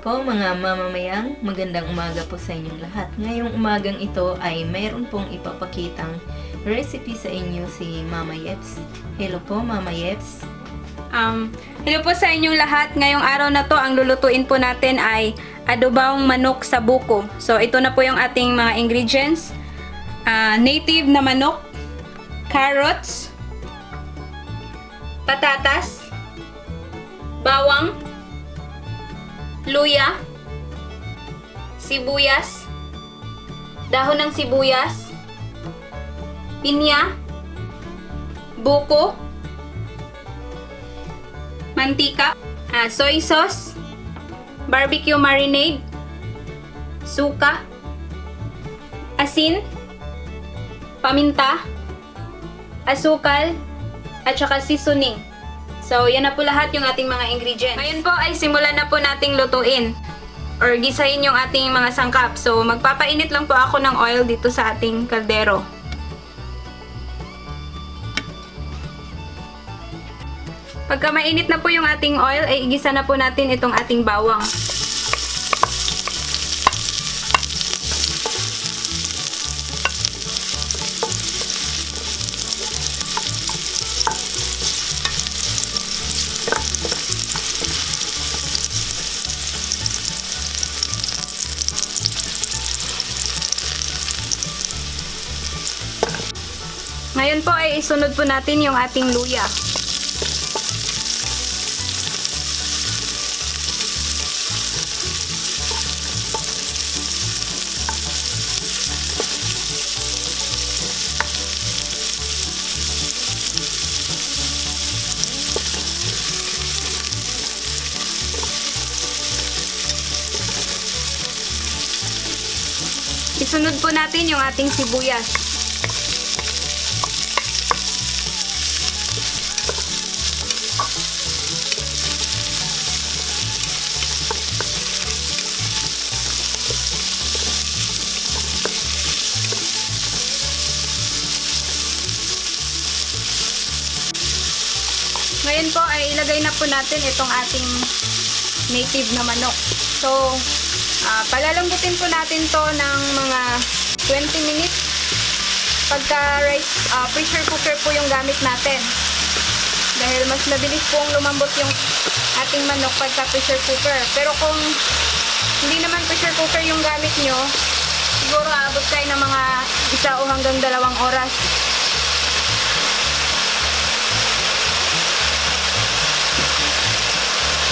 po mga mamamayang, magandang umaga po sa inyong lahat. Ngayong umagang ito ay mayroon pong ipapakitang recipe sa inyo si Mama Yeps. Hello po Mama Yeps. Hello po sa inyong lahat. Ngayong araw na to, ang lulutuin po natin ay adobong manok sa buko. So ito na po yung ating mga ingredients. Native na manok, carrots, patatas, bawang, luya, sibuyas, dahon ng sibuyas, pinya, buko, mantika, soy sauce, barbecue marinade, suka, asin, paminta, asukal, at saka seasoning. So, yan na po lahat yung ating mga ingredients. Ngayon po ay simulan na po nating lutuin or gisahin yung ating mga sangkap. So, magpapainit lang po ako ng oil dito sa ating kaldero. Pagka mainit na po yung ating oil, ay igisa na po natin itong ating bawang. Ngayon po ay isunod po natin yung ating luya. Isunod po natin yung ating sibuyas. Ngayon po ay ilagay na po natin itong ating native na manok. So, palalambutin po natin to ng mga 20 minutes. Pagka pressure cooker po yung gamit natin. Dahil mas mabilis pong lumambot yung ating manok pagka pressure cooker. Pero kung hindi naman pressure cooker yung gamit nyo, siguro aabot kayo ng mga 1 o hanggang 2 oras.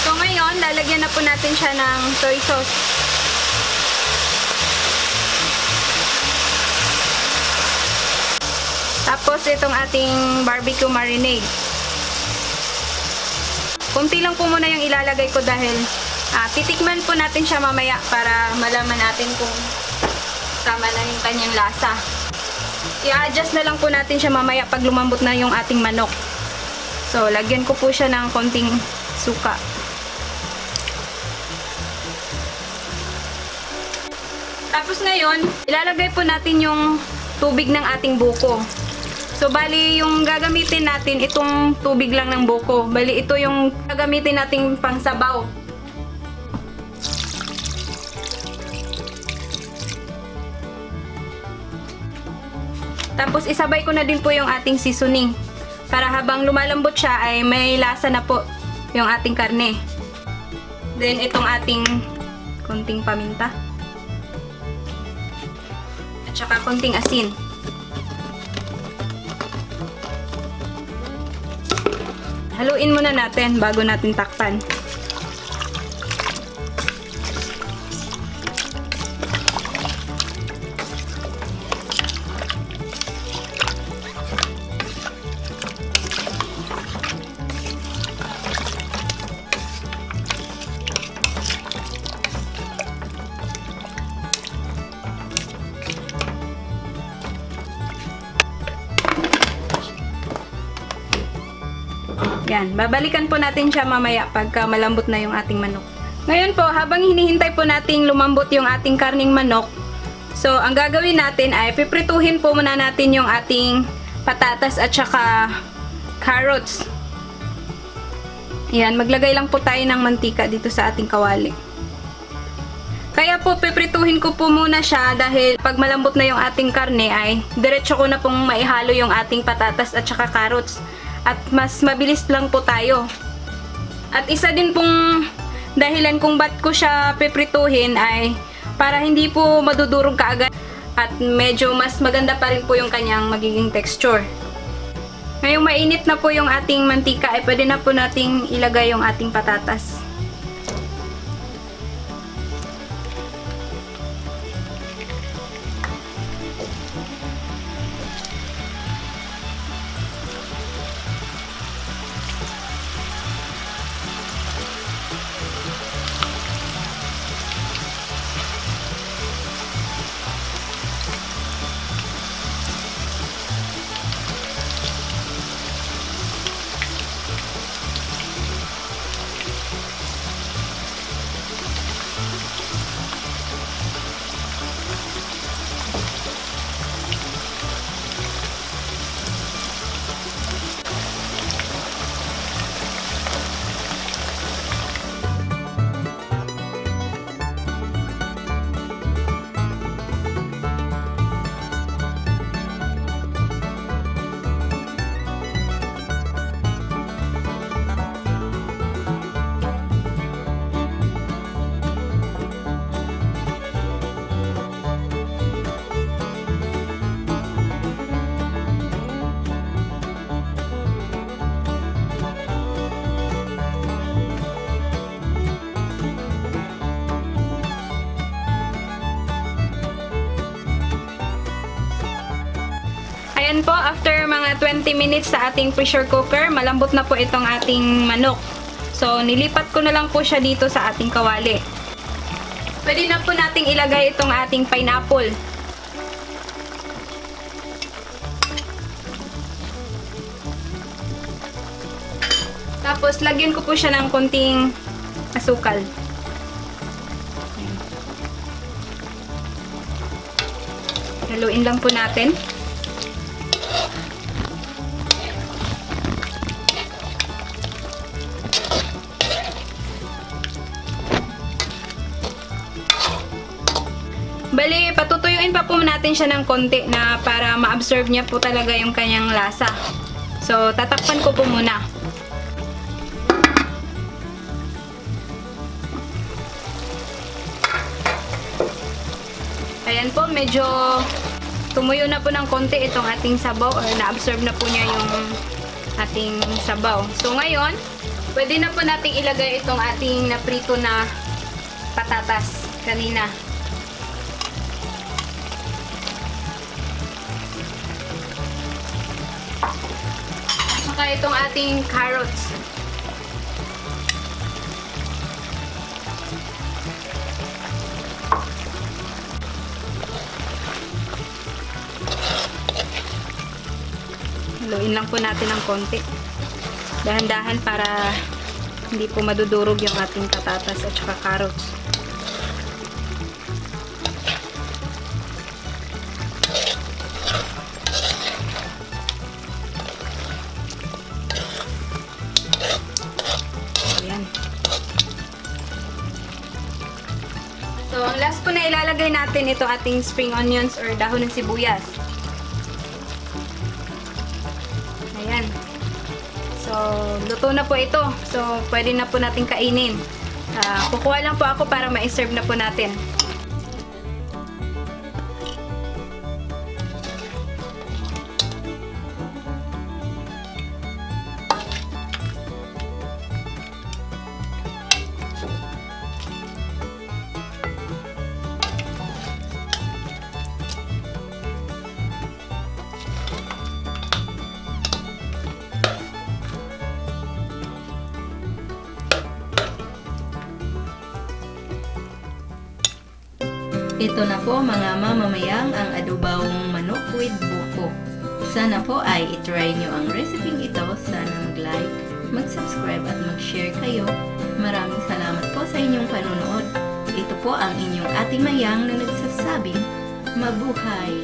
So ngayon, lalagyan na po natin siya ng soy sauce. Tapos itong ating barbecue marinade. Kunti lang po muna yung ilalagay ko dahil titikman po natin siya mamaya para malaman natin kung tama na yung kanyang lasa. I-adjust na lang po natin siya mamaya pag lumambot na yung ating manok. So, lagyan ko po siya ng konting suka. Tapos ngayon, ilalagay po natin yung tubig ng ating buko. So, bali yung gagamitin natin, itong tubig lang ng buko. Bali, ito yung gagamitin nating pangsabaw. Tapos, isabay ko na din po yung ating seasoning. Para habang lumalambot siya, ay may lasa na po yung ating karne. Then, itong ating konting paminta. At saka konting asin. Haluin muna natin bago natin takpan. Yan, babalikan po natin siya mamaya pagka malambot na yung ating manok. Ngayon po, habang hinihintay po nating lumambot yung ating karning manok, so ang gagawin natin ay piprituhin po muna natin yung ating patatas at saka carrots. Yan, maglagay lang po tayo ng mantika dito sa ating kawali. Kaya po piprituhin ko po muna siya dahil pag malambot na yung ating karne ay diretso ko na pong maihalo yung ating patatas at saka carrots. At mas mabilis lang po tayo. At isa din pong dahilan kung ba't ko siya piprituhin ay para hindi po madudurog kaagad at medyo mas maganda pa rin po yung kanyang magiging texture. Ngayong mainit na po yung ating mantika ay pwede na po nating ilagay yung ating patatas. Ayan po, after mga 20 minutes sa ating pressure cooker, malambot na po itong ating manok. So, nilipat ko na lang po siya dito sa ating kawali. Pwede na po nating ilagay itong ating pineapple. Tapos, lagyan ko po siya ng konting asukal. Haluin lang po natin. Bali, patutuyuin pa po natin siya ng konti na para ma-absorb niya po talaga yung kanyang lasa. So, tatakpan ko po muna. Ayan po, medyo tumuyo na po ng konti itong ating sabaw or na-absorb na po niya yung ating sabaw. So, ngayon, pwede na po nating ilagay itong ating naprito na patatas kanina. Saka itong ating carrots. Haluin lang po natin ng konti. Dahan-dahan para hindi po madudurog yung ating patatas at saka carrots. So, ang last po na ilalagay natin ito ating spring onions or dahon ng sibuyas. Ayan. So, luto na po ito. So, pwede na po natin kainin. Kukuha lang po ako para ma-serve na po natin. Ito na po mga mamamayang ang adobong manok with buko. Sana po ay itry nyo ang recipe ito. Sana mag-like, mag-subscribe at mag-share kayo. Maraming salamat po sa inyong panonood. Ito po ang inyong Ate Mayang na nagsasabing, mabuhay!